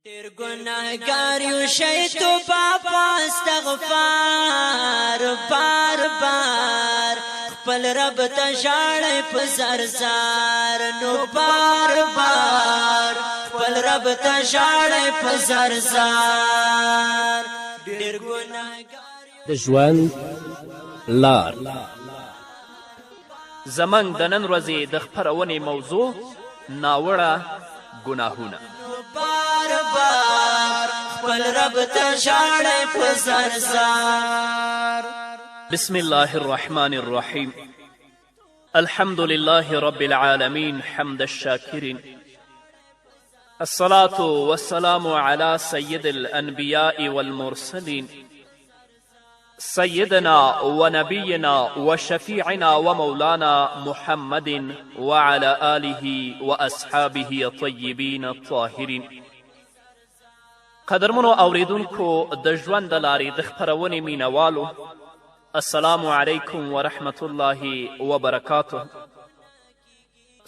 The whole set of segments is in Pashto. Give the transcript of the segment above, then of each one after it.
ډیر ګناهګار یو شي توبه په استغفار بار بار، خپل رب ته ژاړې په زار زار، نو بار بار خپل رب ته ژاړې په زار زار. ډیر ګناهګار. د ژوند لار. زموږ د نن ورځې د خپرونې موضوع ناوړه ګناهونه. بار بار خپل رب ته ژاړې په زار زار. بسم الله الرحمن الرحیم. الحمد لله رب العالمين، حمد الشاكرين، الصلاة والسلام على سيد الأنبياء والمرسلين، سيدنا ونبينا وشفيعنا ومولانا محمد وعلى آله وأصحابه الطيبين الطاهرين. قدرمنو اوریدونکو، د ژوند د لارې د خپرونې مینوالو، السلام علیکم ورحمت الله وبرکاته.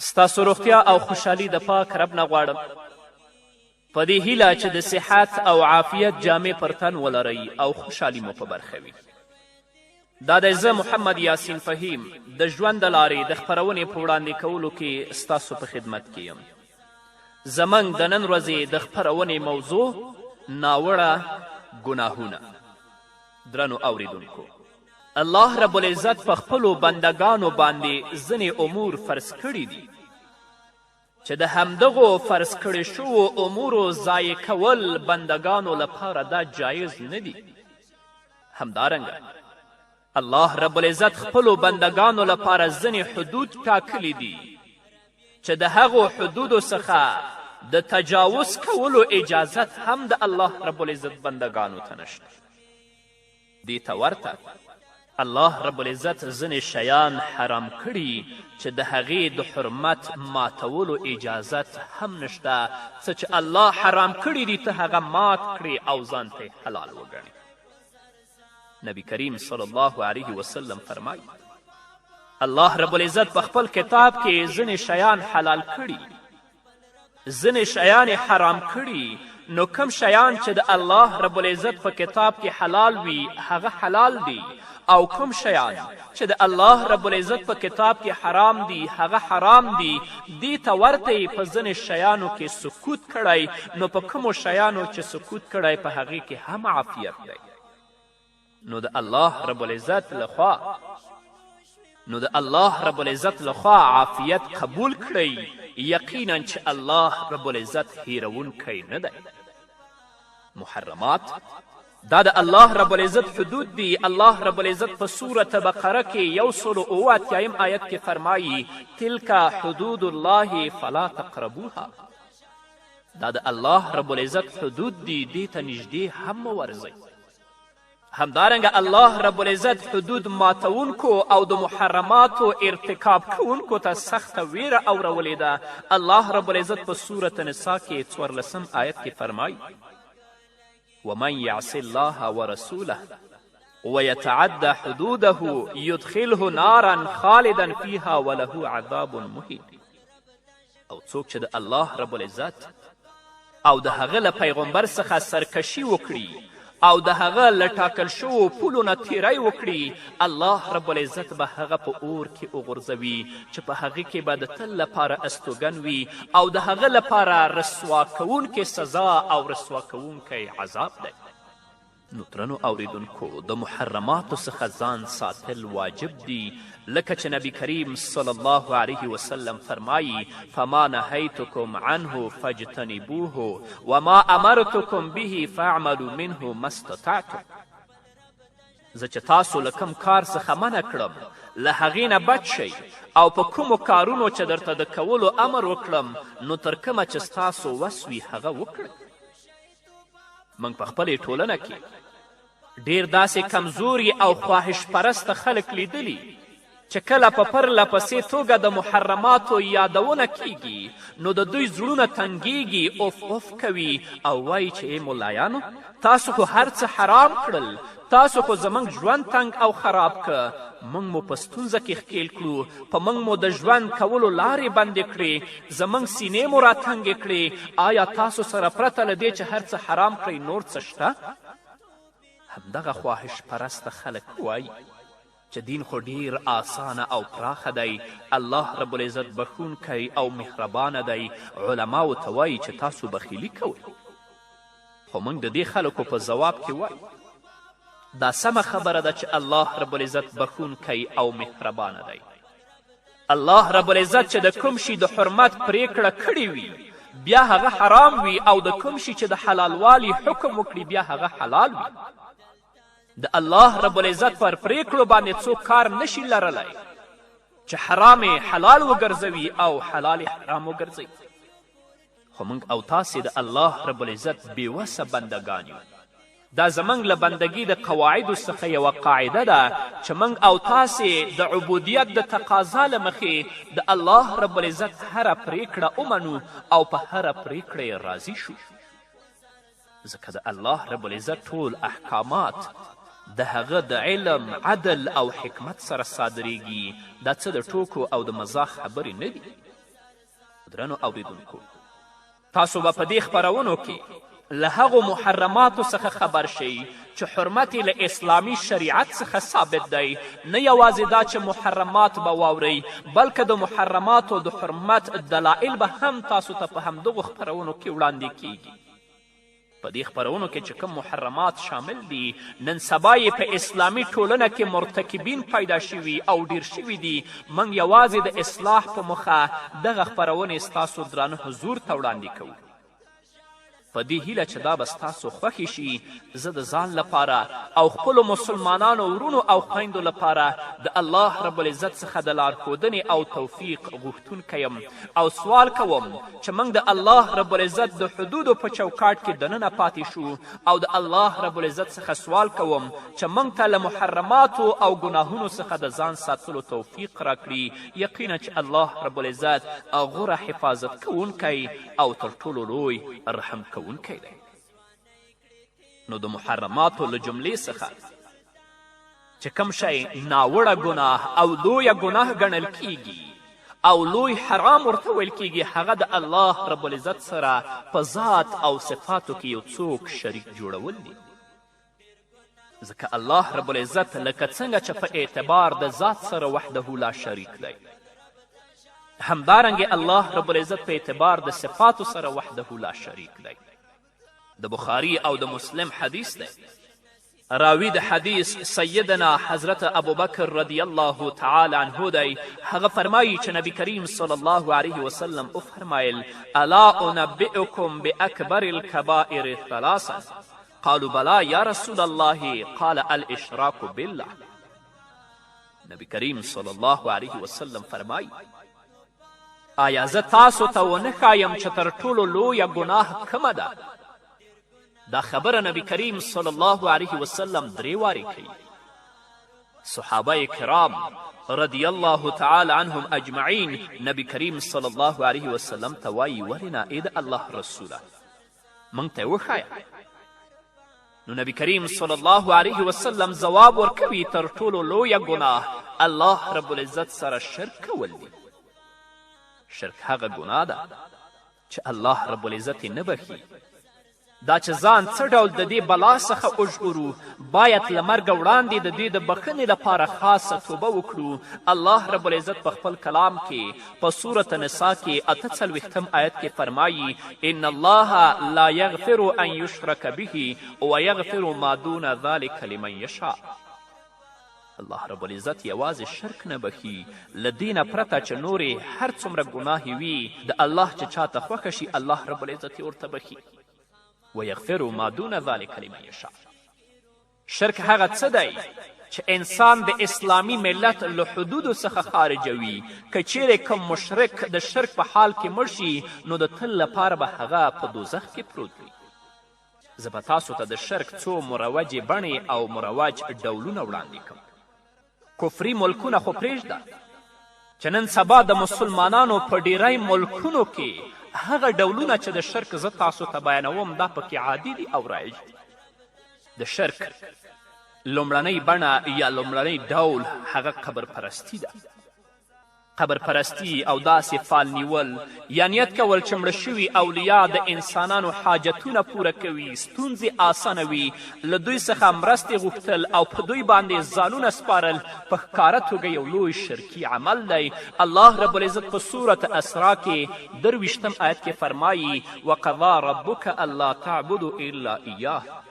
ستاسو روغتیا او خوشحالي د پاک رب نه غواړم، په دې هیله چې د صحت او عافیت جامې پر تن ولرئ او خوشحالي مو په برخه وي. دا دی زه محمد یاسین فهیم د ژوند د لارې د خپرونې په وړاندې کولو کې ستاسو په خدمت کې یم. زموږ د نن ورځې د خپرونې موضوع ناوړه ګناهونه. درنو اوریدونکو، الله رب العزت په خپلو بندګانو باندې ځینې امور فرض کړي دي چې د همدغو فرض کړی شوو امورو ضایع کول بندګانو لپاره دا جایز نه دي. همدارنګه الله رب العزت خپلو بندګانو لپاره ځینې حدود ټاکلي دي چې د هغو حدودو څخه د تجاوز کولو اجازت هم د الله رب العزت بندګانو ته نشته. دې ته ورته الله رب العزت ځینې شیان حرام کړي چې د هغې د حرمت ماتولو اجازت هم نشته. څه چې الله حرام کړي دي، ته هغه مات کړې او ځان ته حلال وګڼې. نبی کریم صلی الله علیه وسلم فرمایي، الله رب العزت په خپل کتاب کې ځینې شیان حلال کړي، ځینې شیان یې حرام کړي. نو کوم شیان چې د الله رب العزت په کتاب کې حلال وي، هغه حلال دي، او کوم شیان چې د الله رب العزت په کتاب کې حرام دي، هغه حرام دي. دې ته ورته یې په ځینې شیانو کې سکوت کړی، نو په کومو شیانو چې سکوت کړی، په هغې کې هم عافیت دی. نو د الله رب العزت لخوا عافیت قبول کړئ، یقینا چې الله رب العزت هیرونکی نه دی. محرمات دا د الله رب العزت حدود دي. الله رب العزت په سورة بقره کې 187م آیت کې فرمایي: تلک حدود الله فلا تقربوها. دا د الله رب العزت حدود دي، دې ته نږدې هم مه ورځئ. همدارنګه الله رب العزت حدود ماتونکو او د محرماتو ارتکاب کوونکو ته سخته ویره اورولې ده. الله رب العزت په سورة نساء کې 14 آیت کې فرمایي: ومن يعص الله ورسوله ويتعد حدوده يدخله نارا خالدا فيها وله عذاب مهین. او څوک چې د الله رب العزت او د هغه له پیغمبر څخه سرکشي وکړي او د هغه له ټاکل شوو پولو نه تیری وکړي، الله رب العزت به هغه په اور کې وغورځوي چې په هغه کې به د تل لپاره استوګن وي، او د هغه لپاره رسوا کوونکې سزا او رسوا کوونکی عذاب دی. نو درنو اوریدونکو، د محرماتو څخه ځان ساتل واجب دي، لکه چې نبی کریم صلی الله علیه وسلم فرمایی: فما نهیتکم عنه فاجتنبوه وما امرتکم به فاعملوا منه ما استطعتم. زه چې تاسو له کوم کار څخه منع کړم، له هغې نه بچ شئ، او په کومو کارونو چې درته د کولو امر وکړم، نو تر کومه چې ستاسو وس وي، هغه وکړئ. موږ په خپلې ټولنه کې ډیر داسې کمزوري او خواهش پرسته خلک لیدلي چې چې کله په پرله پسې توګه د محرماتو یادونه کیږي نو د دوی زړونه تنګیږي، اوف اوف کوي او وایي چې ای ملایانو، تاسو خو هر څه حرام کړل، تاسو خو زموږ ژوند تنګ او خراب که، موږ مو په ستونزه کې ښکیل کړو، په موږ مو د ژوند کولو لارې بندې کړې، زموږ سینې مو راتنګې کړې، آیا تاسو سره پرته له دې چې هر څه حرام کړئ نور څه شته؟ همدغه خواهش پرسته خلک وایي چې دین خو ډیر آسانه او پراخه دی، الله رب العزت بښونکی او مهربانه دی، علماو ته وایي چې تاسو بخیلي کوئ. خو موږ د دې خلکو په ځواب کې وایو دا سمه خبره ده چې الله رب العزت بښونکی او مهربانه دی. الله رب العزت چې د کوم شي د حرمت پریکړه کړې وي بیا هغه حرام وي او د کوم شي چې د حلالوالي حکم وکړي بیا هغه حلال وي. د الله رب العزت پر پریکړو باندې څوک کار نشي لرلی چې حرام یې حلال وګرځوي او حلال یې حرام وګرځوي. خو موږ او تاسې د الله رب العزت بېوسه بندګان یو. دا زموږ له بندګي د قواعدو څخه یوه قاعده ده چې موږ او تاسې د عبودیت د تقاضا له مخې د الله رب العزت هره پریکړه ومنو او په هره پریکړه یې راضي شو. ځکه د الله رب العزت ټول احکامات د هغه د علم، عدل او حکمت سره صادریږي. دا څه د ټوکو او د مزاح خبرې نه دي. درنو اوریدونکو، تاسو به په دې خپرونو کې له هغو محرماتو څخه خبر شئ چې حرمت یې له اسلامي شریعت څخه ثابت دی. نه یوازې دا چې محرمات به واورئ، بلکه د محرماتو د حرمت دلایل به هم تاسو ته په همدغو خپرونو کې وړاندې کیږي. په دې خپرونو کې چې کوم محرمات شامل دي، نن سبا یې په اسلامي ټولنه کې مرتکبین پیدا شوي او ډیر شوي دي. موږ یوازې د اصلاح په موخه دغه خپرونې ستاسو درانه حضور ته وړاندې کوو، په دې هیله چې دا به ستاسو خوښې شي. زه د ځان لپاره او خپلو مسلمانانو وروڼو او خویندو لپاره د الله رب العزت څخه د لارښودنې او توفیق غوښتونکی یم او سوال کوم چې موږ د الله رب العزت د حدودو په چوکاټ کې دننه پاتې شو، او د الله رب العزت څخه سوال کوم چې موږ ته له محرماتو او ګناهونو څخه د ځان ساتلو توفیق راکړي. یقینا چې الله رب العزت غوره حفاظت کوونکی او تر ټولو لوی رحم کوونکی دی. نو د محرماتو له جملې څخه چې کوم شی ناوړه ګناه او لویه ګناه ګڼل کیږي او لوی حرام ورته ویل کیږي، هغه د الله رب العزت سره په ذات او صفاتو کې یو څوک شریک جوړول دي. ځکه الله رب العزت لکه څنګه چې په اعتبار د ذات سره وحده لا شریک دی، همدارنګه الله رب العزت په اعتبار د صفاتو سره وحده لا شریک دی. د بخاری او د مسلم حدیث دی، راوی د حدیث سیدنا حضرت ابوبکر رضی الله تعالی عنه دی، هغه فرمایی چې نبی کریم صلی الله علیه وسلم وفرمایل: الا انبئکم باکبر الکبائر ثلاثا؟ قالوا بلا یا رسول الله، قال الاشراک بالله. نبی کریم صلی الله علیه وسلم فرمایی: آیا زه تاسو ته ونه ښایم چې تر ټولو لویه ګناه کومه ده؟ دا خبره نبی کریم صلی الله علیه وسلم درې وارې کوي. صحابه کرام رضی الله تعالی عنهم اجمعین نبی کریم صلی الله علیه وسلم ته وایي: ولې نه ای د الله رسوله، موږ ته یې وښایه. نو نبی کریم صلی الله علیه وسلم ځواب ورکوي: تر ټولو لویه ګناه الله رب العزت سره شرک کول دي. شرک هغه ګناه ده چې الله رب العزت یې نه بښي. دا چې ځان څه ډول د دې بلا څخه وژغورو، باید له مرګه وړاندې د دې د بښنې لپاره خاصه توبه وکړو. الله رب العزت په خپل کلام کې په سورة نساء کې 48 آیت کې فرمایي: ان الله لا یغفر ان یشرک به ویغفر ما دون ذلک لمن یشاء. الله رب العزت یوازې شرک نه بښي، له دې نه پرته چې نورې هر څومره ګناهې وي، د الله چې چاته خوښه شي الله رب العزت یې ورته بښي. ویغفر ما دون ذلک لمن یشاء. شرک هغه څه دی چې انسان د اسلامي ملت له حدودو څخه خارجوي. که چیرې کوم مشرک د شرک په حال کې مړ شي، نو د تل لپاره به هغه په دوزخ کې پروت وي. زه به تاسو ته د شرک څو مروجې بڼې او مروج ډولونه وړاندې کوم. کفري ملکونه خو پرېږده چې نن سبا د مسلمانانو په ډیری ملکونو کې هغه ډولونه چې د شرک زه تاسو ته بیانوم دا پکې عادي دي او رایج دي. د شرک لومړنۍ بڼه یا لومړنۍ ډول هغه قبر پرستی ده. قبر پرستی او داسې فال نیول یا نیت کول چې مړه شوي اولیا د انسانانو حاجتونه پوره کوي، ستونزې اسانوي، له دوی څخه مرستې غوښتل او په دوی باندې ځانونه سپارل په ښکاره توګه یو لوی شرکي عمل دی. الله رب العزت په سورة اسرا کې 23 آیت کې فرمایي: وقضا ربک الا تعبدوا الا ایاه.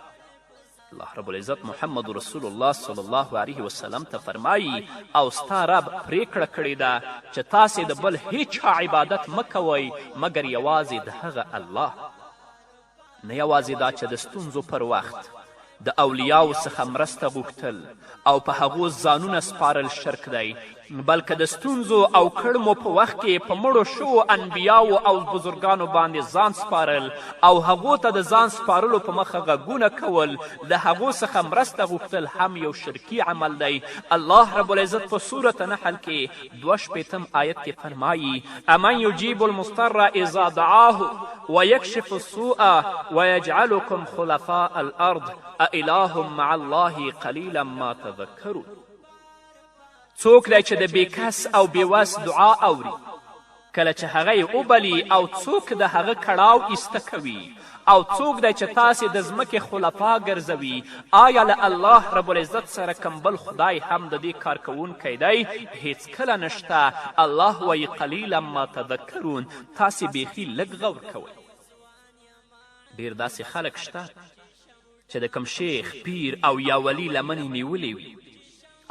الله رب العزت محمد رسول الله صلی الله علیه وسلم ته فرمایي: او ستا رب پریکړه کړې ده چې تاسې د بل هیچا عبادت مه کوئ مګر یوازې د هغه الله. نه یوازې دا چې د ستونزو پر وخت د اولیاو څخه مرسته غوښتل او په هغو ځانونه سپارل شرک دی، بلکه د ستونزو او کړمو په وخت کې په مړو شوو انبیاو او بزرګانو باندې ځان سپارل او هغو ته د ځان سپارلو په مخه غږونه کول، له هغو څخه مرسته غوښتل هم یو شرکي عمل دی. الله رب العزت په سورة نحل کې 62 آیت کې فرمایي: امن یجیب المضطر اذا دعاه ویکشف السوء ویجعلکم خلفاء الارض أإله مع الله قلیلا ما تذکرون. څوک دی چې د بېکس او بېوس دعا اوري کله چې هغه یې وبلي، او څوک د هغه کړاو ایسته کوي، او څوک دی چې تاسې د ځمکې خلفا ګرځوي؟ آیا له الله رب العزت سره کوم بل خدای هم د دې کار کوونکی دی؟ هیڅکله نشته. الله وایي: قلیلا ما تذکرون، تاسې بیخي لږ غور کوئ. ډېر داسې خلک شته چې د کوم شیخ، پیر او یا ولي لمنې نیولې وي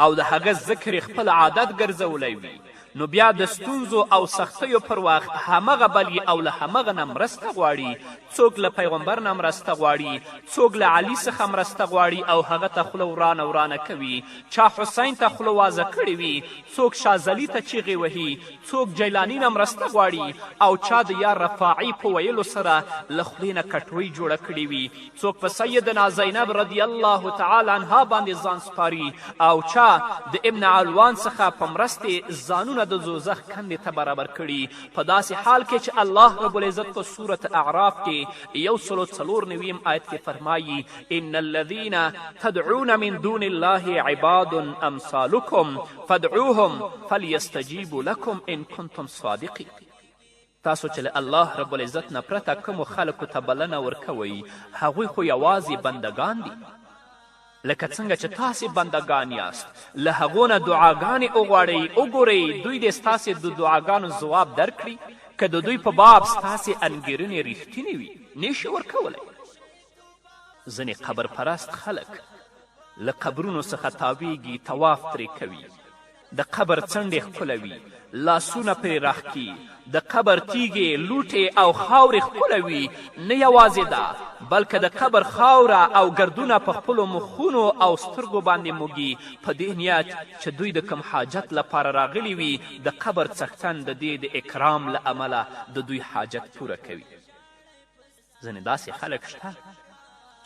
او د هغه ذکر یې خپل عادت ګرځولی وي، نو بیا د ستونزو او سختیو پر وخت همغه بلي او له همغه نه مرسته غواړي. څوک له پیغمبر نه مرسته غواړي، څوک له علي څخه مرسته غواړي او هغه ته خوله ورانه ورانه کوي، چا حسین ته خوله وازه کړې وي، څوک شازلي ته چیغې وهي، څوک جیلاني نه مرسته غواړي او چا د یا رفاعي په ویلو سره له خولې نه کټوۍ جوړه کړې وي، څوک په سیدنا زینب رضی الله تعالی عنها باندې ځان سپاري او چا د ابن علوان څخه په مرستې ځانونه د دوزخ کندې ته برابر کړي، په داسې حال کې چې الله رب العزت په سورة اعراف کې 194 آیت کې فرمایي: ان الذین تدعون من دون الله عباد امثالکم فادعوهم فلیستجیبوا لکم ان کنتم صادقین. تاسو چې له الله رب العزت نه پرته کومو خلکو ته بلنه ورکوئ هغوی خو یوازې بندګان دي، لکه څنګه چې تاسې بندګان یاست، له هغو نه دعاګانې وغواړئ، وګورئ دوی دې ستاسې د دعاګانو ځواب درکړي، که د دوی په باب ستاسې انګېرنې رښتینې وي، نشي ورکولی. ځینې قبر پرست خلک له قبرونو څخه تاویږي، طواف ترې کوي، د قبر څنډې ښکلوي، لاسونه پرې راښکي، د قبر تیږې، لوټې او خاورې ښکلوي. نه یوازې دا، بلکه د قبر خاوره او ګردونه په خپلو مخونو او سترګو باندې موږي، په دې نیت چې دوی د کوم حاجت لپاره راغلي وي، د قبر څښتن د دې د اکرام له امله د دوی حاجت پوره کوي. ځینې داسې خلک شته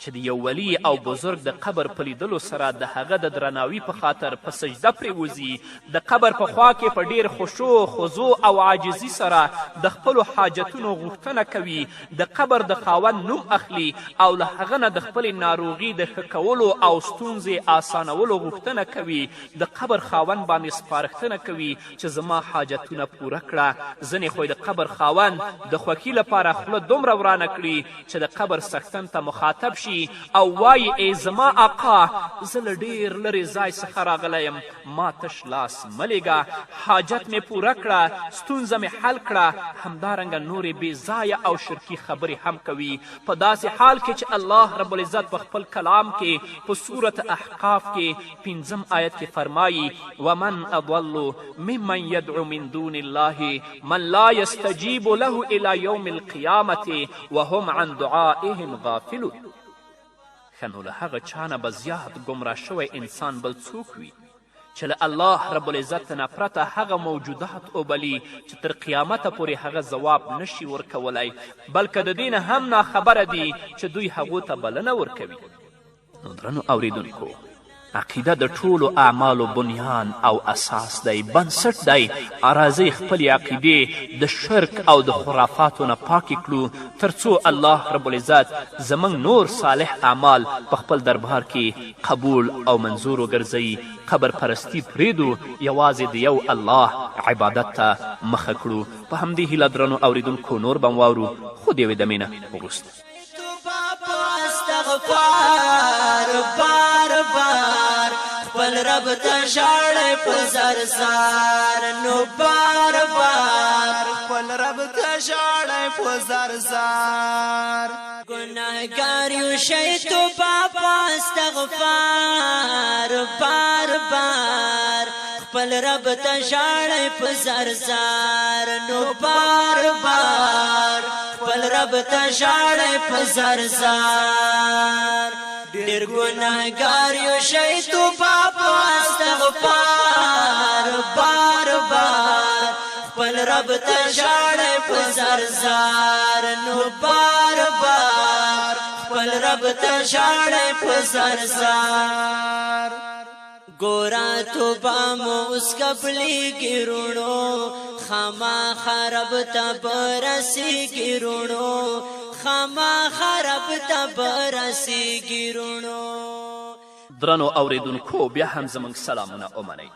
چې د یو ولی او بزرګ د قبر په لیدلو سره د هغه د درناوي په خاطر په سجده پرېوځي، د قبر په خوا کې په ډېر خشوع، خضوع او عاجزي سره د خپلو حاجتونو غوښتنه کوي، د قبر د خاوند نوم اخلي او له هغه نه د خپلې ناروغي د ښه کولو او ستونزې آسانولو غوښتنه کوي، د قبر خاوند باندې سپارښتنه کوي چې زما حاجتونه پوره کړه. ځینې خو د قبر خاوند د خوښي لپاره خوله دومره ورانه کړي چې د قبر څښتن ته مخاطب شي او وایي: ای زما آقا، زه له ډېر لرې ځای څخه راغلی یم، ما تش لاس مه لېږه، حاجت مې پوره کړه، ستونزه مې حل کړه. همدارنګه نورې بې ځایه او شرکي خبرې هم کوي، په داسې حال کې چې الله رب العزت په خپل کلام کې په سورة احقاف کې پنځم آیت کې فرمایي: ومن اضل ممن يدعو من دون الله من لا يستجيب له الى يوم القيامة وهم عن دعائهم غافلون. ښه نو له هغه چا نه به زیات ګمراه شوی انسان بل څوک وي چې له الله رب العزت نه پرته هغه موجودات وبلي چې تر قیامته پورې هغه ځواب نشي ورکولی، بلکه د دې نه هم ناخبره دي چې دوی هغو ته بلنه ورکوي. نو درنو اوریدونکو، عقیده د ټولو اعمالو بنیان او اساس دی، بنسټ دی. راځئ خپلې عقیدې د شرک او د خرافاتو نه پاکې کړو، تر څو الله رب العزت زموږ نور صالح اعمال په خپل دربار کې قبول او منظور وګرځوي. قبر پرستي پرېږدو، یوازې د یو الله عبادت ته مخه کړو. په همدې هیله درنو اورېدونکو نور به هم واورو، خو د یوې دمې نه وروسته. توبه په استغفار بار بار خپل رب ته ژاړې په زار زار نو بار بار خپل رب ته ژاړې په زار زار. ګناهګار یو شي توبه په استغفار بار بار خپل رب ته ژاړې په زار زار نو بار بار خپل رب ته ژاړې په زار زار. ډېر ګناهګار یو شي توبه په استغفار بار بار خپل رب ته ژاړې په زار زار نو بار بار خپل رب ته ژاړې په زار زار. ګورا توبه مو اوس قبلېږي روڼو، خامخا رب ته به رسېږي روڼو، خامخا رب ته به رسېږي روڼو. درنو اوریدونکو بیا هم زموږ سلامونه ومنئ.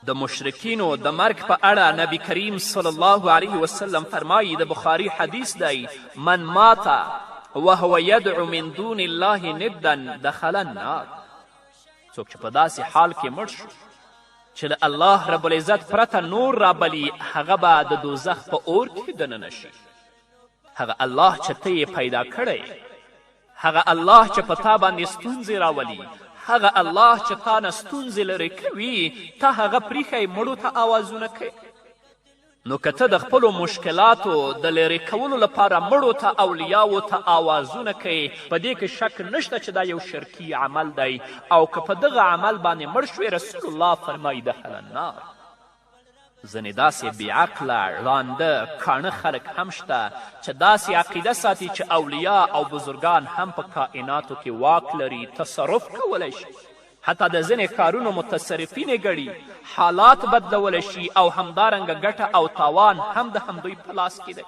د مشرکینو د مرګ په اړه نبی کریم صلی الله علیه وسلم فرمایي، د بخاري حدیث دی، من مات وهو یدعو من دون الله ندا دخل النار. څوک چې په داسې حال کې مړ شو چې له الله رب العزت پرته نور رابلي، هغه به د دوزخ په اور کې دننه شي. هغه الله چې ته یې پیدا کړی، هغه الله چې په تا باندې ستونزې راولي، هغه الله چې تا نه ستونزې لرې کوي، تا هغه پریښی مړو ته آوازونه کوي. نو که ته د خپلو مشکلاتو د لرې کولو لپاره مړو ته اولیاوو ته آوازونه کوې، په دې کې شک نشته چې دا یو شرکي عمل دی، او که په دغه عمل باندې مړ شوې، رسول الله فرمایي دخل النار. ځینې داسې بېعقله، ړانده، کاڼه خلک هم شته چې داسې عقیده ساتي چې اولیا او بزرګان هم په کائناتو کې واک لري، تصرف کولی شي، حتی د ځینې ښارونو متصرفین یې ګڼي، حالات بدلولی شي او همدارنګه ګټه او تاوان هم د همدوی په لاس کې دی.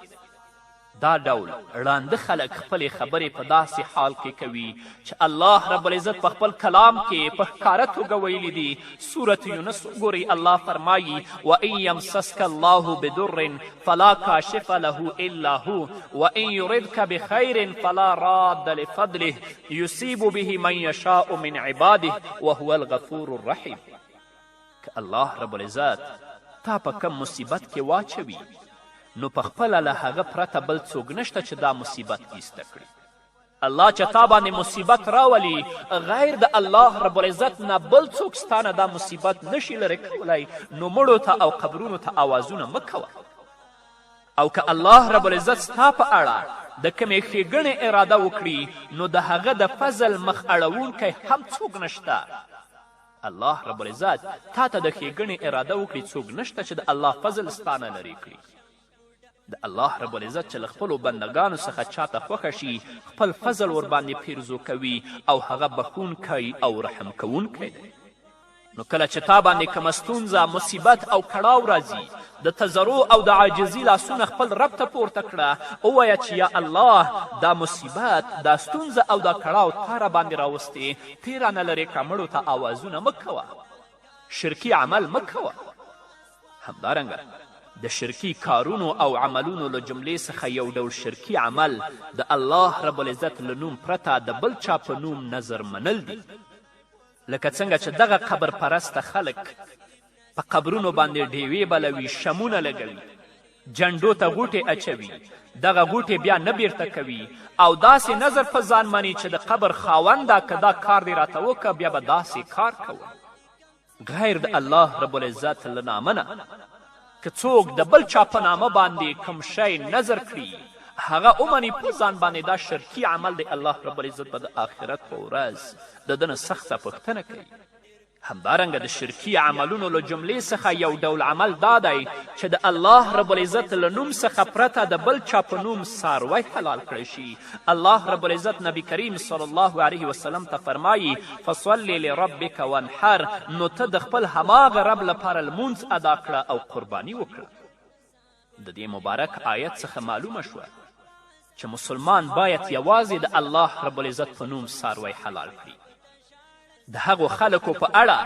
دا ډول ړانده خلک خپلې خبرې په داسې حال کې کوي چې الله رب العزت په خپل کلام کې په ښکاره توګه ویلي دي. سورة یونس وګورئ، الله فرمایي وان یمسسک الله بدر فلا کاشف له الا هو وان یردک بخیر فلا راد لفضله یصیب به من یشاء من عباده وهو الغفور الرحیم. که الله رب العزت تا په کوم مصیبت کې واچوي، نو په خپله له هغه پرته بل څوک نشته چې دا مصیبت ایسته کړي. الله چې تا باندې مصیبت راولي، غیر د الله رب العزت نه بل څوک ستا نه دا مصیبت نشي لرې کولی، نو مړو ته او قبرونو ته آوازونه مه کوه. او که الله رب العزت ستا په اړه د کومې ښېګڼې اراده وکړي، نو د هغه د فضل مخ اړوونکی هم څوک نشته. الله رب العزت تا ته د ښېګڼې اراده وکړي، څوک نشته چې د الله فضل ستا نه لرې کړي. د الله رب العزت چې له خپلو بندګانو څخه چاته خوښه شي، خپل فضل ورباندې پیرزو کوي او هغه بخښونکی او رحم کوونکی دی. نو کله چې تا باندې کومه ستونزه، مصیبت او کړاو راځي، د تضرع او د عاجزي لاسونه خپل رب ته پورته کړه، ووایه چې یا الله دا مصیبت، دا ستونزه او دا کړاو تا راباندې راوستې، تې رانه لرې کړه، مړو ته آوازونه مه کوه، شرکي عمل مه کوه. همدارنګه د شرکي کارونو او عملونو له جملې څخه یو ډول شرکي عمل د الله رب العزت له نوم پرته د بل چا په نوم نذر منل دي. لکه څنګه چې دغه قبر پرسته خلک په قبرونو باندې ډیوې بلوي، شمونه لګوي، جنډو ته غوټې اچوي، دغه غوټې بیا نه بیرته کوي او داسې نذر په ځان مني چې د قبر خاونده که دا کار دې راته وکړه بیا به داسې کار کوم. غیر د الله رب العزت له نامه نه که څوک د بل چا په نامه باندې کوم شی نذر کړي، هغه ومني په ځان باندې، دا شرکي عمل دی. الله رب العزت به د آخرت په ورځ د ده نه سخته پوښتنه کوي. همدارنګه د شرکي عملونو له جملې څخه یو ډول عمل دا دی چې د الله رب العزت له نوم څخه پرته د بل چا په نوم څاروی حلال کړی شي. الله رب العزت نبی کریم صلی الله علیه وسلم ته فرمایي فصل لربک وانحر، نو ته د خپل هماغه رب لپاره لمونځ ادا کړه او قرباني وکړه. د دې مبارک آیت څخه معلومه شوه چې مسلمان باید یوازې د الله رب العزت په نوم څاروی حلال کړي. د هغو خلکو په اړه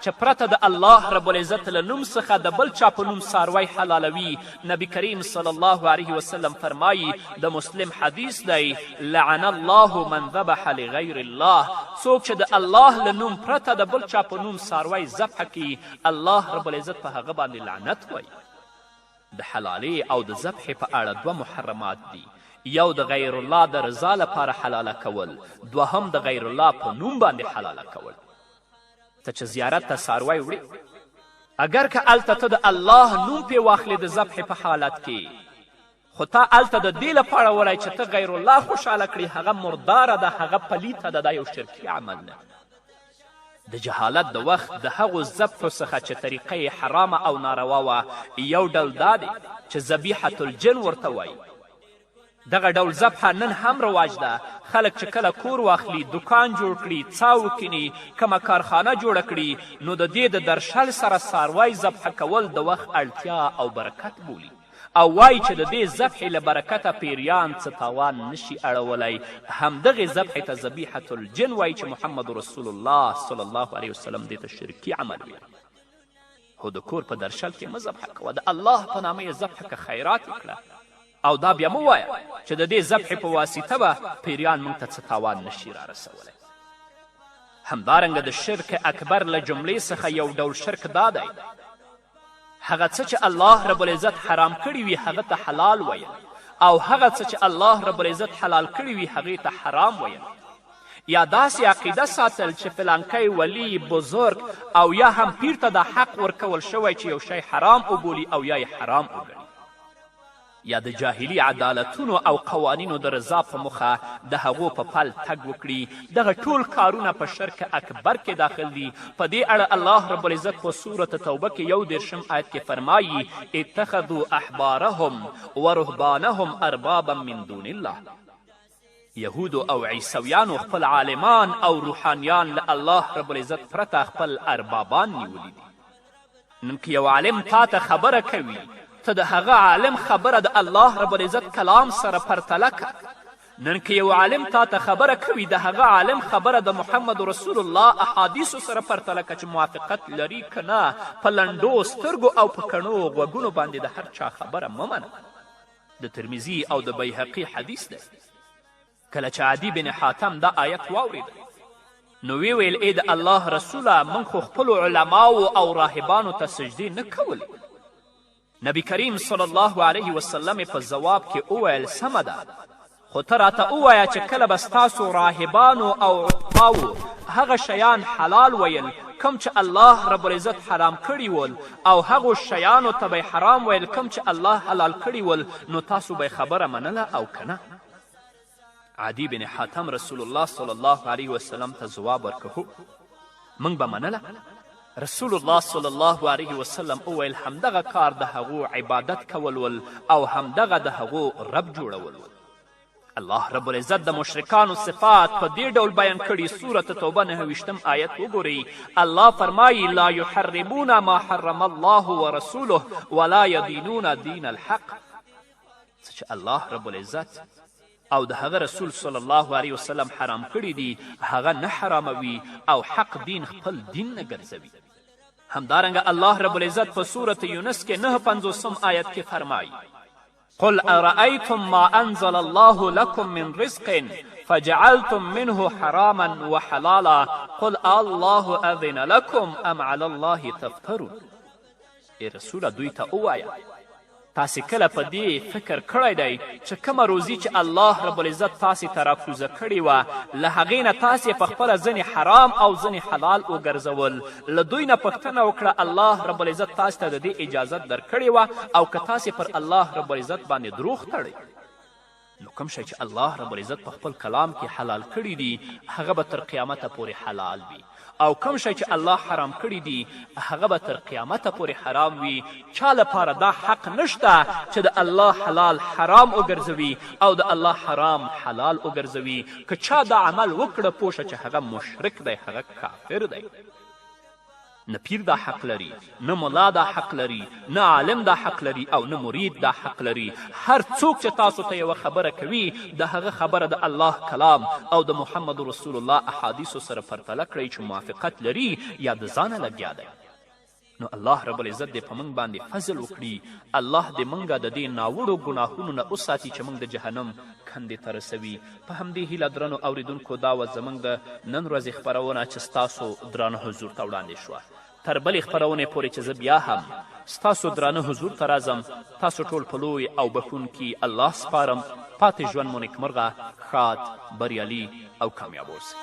چې پرته د الله رب العزت له نوم څخه د بل چا په نوم څاروی حلالوي، نبی کریم صلی الله علیه وسلم فرمایي، د مسلم حدیث دی، لعن الله من ذبح لغیر الله، څوک چې د الله له نوم پرته د بل چا په نوم څاروی ذبح کړي، الله رب العزت په هغه باندې لعنت وایي. د حلالې او د ذبحې په اړه دوه محرمات دي، یو د غیر الله د رضا لپاره حلاله کول، دوهم د غیر الله په نوم باندې حلاله کول. ته چې زیارت ته څاروی وړې، اګر که هلته ته د الله نوم پې واخلې د ذبحې په حالت کې، خو تا هلته د دې لپاره وړی چې ته غیر الله خوشحاله کړې، هغه مرداره ده، هغه پلیته ده، دا یو شرکي عمل دی. د جهالت د وخت د هغو ذبحو څخه چې طریقه یې حرامه او ناروا وه یو ډول دا دی چې ذبیحة الجن ورته وایي. دغه ډول ذبحه نن هم رواج ده. خلک چې کله کور واخلي، دوکان جوړ کړي، څاه وکیني، کومه کارخانه جوړه کړي، نو د دې د درشل سره څاروی ذبحه کول د وخت اړتیا او برکت بولي. او وایي چې د دې ذبحې له برکته پیریان څه تاوان نشي اړولی. همدغې ذبحې ته ذبیحة الجن وایي چې محمد رسول الله صلی الله علیه وسلم دې ته شرکي عمل ویلی. هو د کور په درشل کې مه ذبحه کوه، د الله په نامه یې ذبحه که، خیرات یې کړه، او دا بیا مه وایه چې د دې ذبحې په واسطه به پیریان موږ ته څه تاوان نشي رارسولی. همدارنګه د شرک اکبر له جملې څخه یو ډول شرک دا دی هغه څه چې الله رب العزت حرام کړي وي هغه ته حلال ویل او هغه څه چې الله رب العزت حلال کړي وي هغې ته حرام ویل، یا داسې عقیده ساتل چې فلانکی ولی، بزرګ او یا هم پیر ته دا حق ورکول شوی چې یو شی حرام وبولي او یا یې حرام وګڼي. یا د جاهلي عدالتونو او قوانینو د رضا په موخه د هغو په پل تګ وکړي. دغه ټول کارونه په شرک اکبر کې داخل دي. په دې اړه الله رب العزت په سورة توبه کې یو دېرشم آیت کې فرمایي اتخذوا احبارهم ورهبانهم اربابا من دون الله. یهودو او عیسویانو خپل عالمان او روحانیان له الله رب العزت پرته خپل اربابان نیولي دي. نن که یو عالم تا ته خبره کوي، ته د هغه عالم خبره د الله رب العزت کلام سره پرتله که. نن که یو عالم تا ته خبره کوي، د هغه عالم خبره د محمد رسول الله احادیثو سره پرتله که چې موافقت لري که نه. په لنډو سترګو او په کڼو غوږونو باندې د هر چا خبره مه منه. د ترمذي او د بیهقي حدیث دی. کله چې عدي بن حاتم دا آیت واورېد نو ویې ویل ای د الله رسوله، موږ خو خپلو علماو او راهبانو ته سجدې نه کولې. نبی کریم صلی الله علیه وسلم په ځواب کې وویل سمه ده، خو ته راته ووایه چې کله به ستاسو راهبانو او علماو هغه شیان حلال ویل کوم چې الله رب العزت حرام کړي ول او هغو شیانو ته به حرام ویل کوم چې الله حلال کړي ول، نو تاسو به خبره منله او که نه؟ عدی بن حاتم رسول الله صلی الله علیه وسلم ته ځواب ورکړ هو، موږ به منله. رسول الله صلی الله علیه وسلم وویل همدغه کار د هغو عبادت کول ول او همدغه د هغو رب جوړول ول. الله رب العزت د مشرکانو صفات په دې ډول بیان کړي. سورة توبه 29 آیت وګورئ. الله فرمایي لا یحرمون ما حرم الله ورسوله ولا یدینون دین الحق. څه چې الله رب العزت او د هغه رسول صلی الله علیه وسلم حرام کړي دي هغه نه حراموي او حق دین خپل دین نه ګرځوي. همدارنګه الله رب العزت په سورة یونس کې 59 آیت کې فرمایي قل ارأيتم ما أنزل الله لكم من رزق فجعلتم منه حراما وحلالا قل الله أذن لكم أم على الله تفترون. ای رسوله دوی ته ووایه تاسې کله په دې فکر کړی دی چې کومه روزي چې الله رب العزت تاسې ته راکوزه کړې وه له هغې نه تاسې په خپله ځینې حرام او ځینې حلال وګرځول؟ له دوی نه پوښتنه وکړه الله رب العزت تاسې ته د دې اجازت درکړې وه او که تاسې پر الله رب العزت باندې دروغ تړئ؟ نو کوم شی چې الله رب العزت په خپل کلام کې حلال کړي دي هغه به تر قیامته پورې حلال وي، او کوم شی چې الله حرام کړي دي هغه به تر قیامته پورې حرام وي. چا لپاره دا حق نشته چې د الله حلال حرام وګرځوي او د الله حرام حلال وګرځوي. که چا دا عمل وکړه پوه شه چې هغه مشرک دی، هغه کافر دی. نه پیر دا حق لري، نه ملا دا حق لري، نه عالم دا حق لري او نه مرید دا حق لري. هر څوک چې تاسو ته یوه خبره کوي د هغه خبره د الله کلام او د محمد رسول الله احادیثو سره پرتله کړئ چې موافقت لري یا د ځانه لګیا دی. نو الله رب العزت دې په موږ باندې فضل وکړي، الله دې موږ د دې ناوړو ګناهونو نه وساتي چې موږ د جهنم کندې ته رسوي. په همدې هیله درنو اوریدونکو دا وه زموږ د نن ورځې خپرونه چې ستاسو درانه حضور ته وړاندې شوه. تر بلې خپرونې پورې چې زه بیا هم ستاسو درانه حضور ته راځم، تاسو ټول په لوی او بښونکي الله سپارم. پاتې ژوند مو نیکمرغه، ښاد، بریالي او کامیاب اوسئ.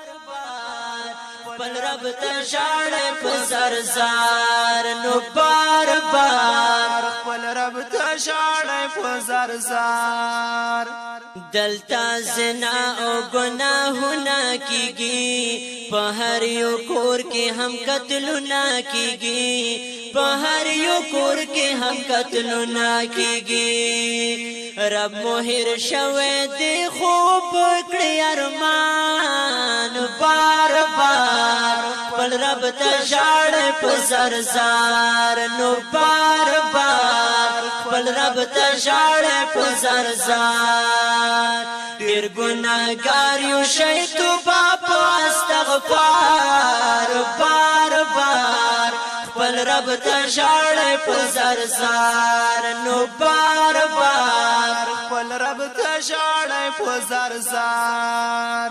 خپل رب ته ژاړې په زار زار، نو بار بار خپل رب ته ژاړې په زار زار. دلته زنا او ګناهونه کیږي، په هر یو کور کې هم قتلونه کیږي، په هر یو کور کې هم قتلونه کیږي. رب مهر شوی دی خوب کړی ارمان، بار بار خپل رب ته ژاړې په زار زار، نو بار بار خپل رب ته ژاړې په زار زار. ډېر ګناهګار یو شی توبه په استغفار، بار بار خپل رب ته ژاړې په زار زار، نو بار بار خپل رب ته ژاړې په زار زار.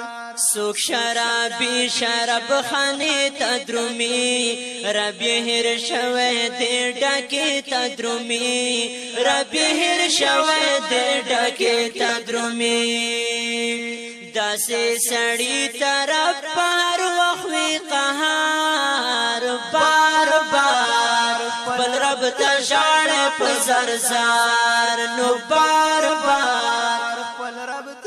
څوک شرابي شراب خانې ته درومي، رب یې هېر شوی دی ډکې ته درومي، رب یې هېر شوی دی ډکې ته درومي. داسې سړي ته رب په هر وخت وي قهار، بار بار خپل رب ته ژاړې په زار زار، نو بار بار خپل رب ته